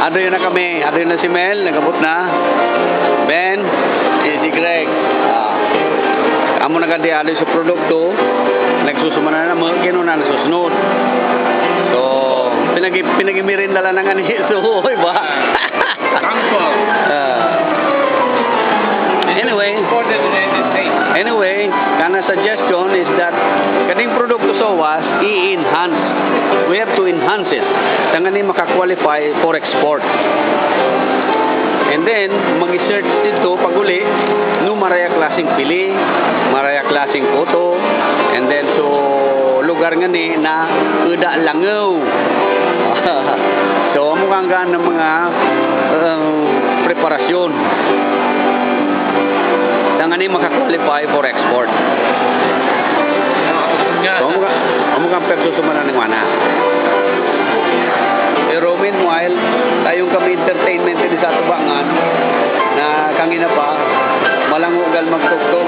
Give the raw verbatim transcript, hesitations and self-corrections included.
Adayo na kami, adayo na si Mel, nag-abut na. Ben, eh, si Greg. Ah. Amu na kadi adayo su produktu, nagsusumana na, mekino na nagsusunod. So, pinagi-, pinagimirinda la na ngani, so, oy ba? Tangkol. Ah. Anyway, anyway, kana suggestion is that kading produktu sa owas, i-enhance. We have to enhance it. Tangani maka-qualify for export. And then, mag-search dito paguli, no maraya klaseng pili, maraya klaseng puto, and then so lugar ngani na eda langaw. So, amu kanggan na mga, um, preparasyon. Tangani maka-qualify for export. So, amu ka, amu kang pagsusumana ning wana. Pero meanwhile, tayong kami entertainment dito sa tubangan, na kangina pa, malango gal magtugtog.